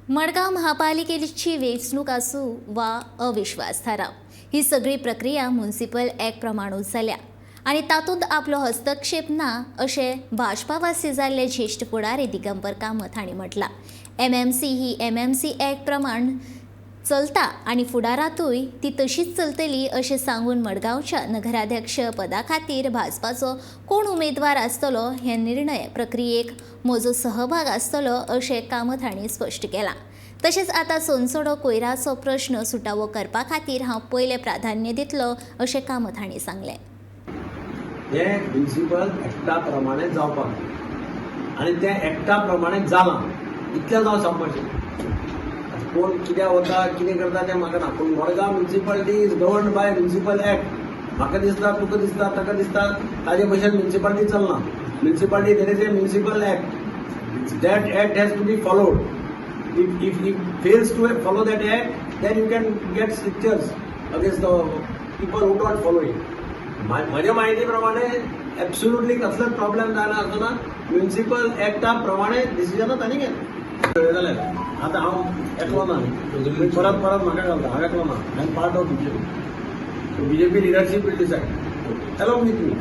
मडगांव महापालिकेची वेंचणूक आसूं वा अविश्वास थाराव, ही सगळी प्रक्रिया म्युनिसिपल ॲक्ट प्रमाणूच जाल्या आनी तातूंत आपलो हस्तक्षेप ना, अशें भाजपावासी जाल्ले ज्येश्ठ फुडारी दिगंबर कामत हांणी म्हटलां. एमएमसी ही एमएमसी ॲक्ट प्रमाण चलता आनी फुडारांतूय ती तशीच चलतली, अशें सांगून मडगांवच्या नगराध्यक्ष पदा खातीर भाजपाचो कोण उमेदवार आसतलो हे निर्णय प्रक्रियेक म्हजो सहभाग आसतलो, अशें कामत हांणी स्पश्ट केलां. तशेंच आतां सोनसडो कोयराचो प्रश्न सुटावो करपा खातीर हांव पयलें प्राधान्य दितलो, अशें कामत हांणी सांगलें. हे म्युनिसिपल एक्टा प्रमाणे जावपाक जाय आनी तें एक्टा प्रमाणे जालां, इतलेंच हांव सांगपाक शकता. आतां कोण कित्याक वता, कितें करता तें म्हाका ना, पूण Madgaon Municipality is governed by Municipal Act. म्हाका दिसता, तुका दिसता, ताका दिसता, ताजे भशेन म्युनिसिपालिटी चलना. Municipality, there is a Municipal Act. That act has to be followed. If he fails to follow that act, then you can get strictures against the people who don't follow it. म्हज्या म्हायती प्रमाणे absolutely कसलोच problem जायना आसतना municipal एक्टा प्रमाणे डिसिजनां तांणी घेतलें. जालें, आतां हांव एकलो ना न्ही. तुमी परत परत म्हाका घालता. हांव एकलो ना. I am part of BJP, so BJP leadership will decide along with me.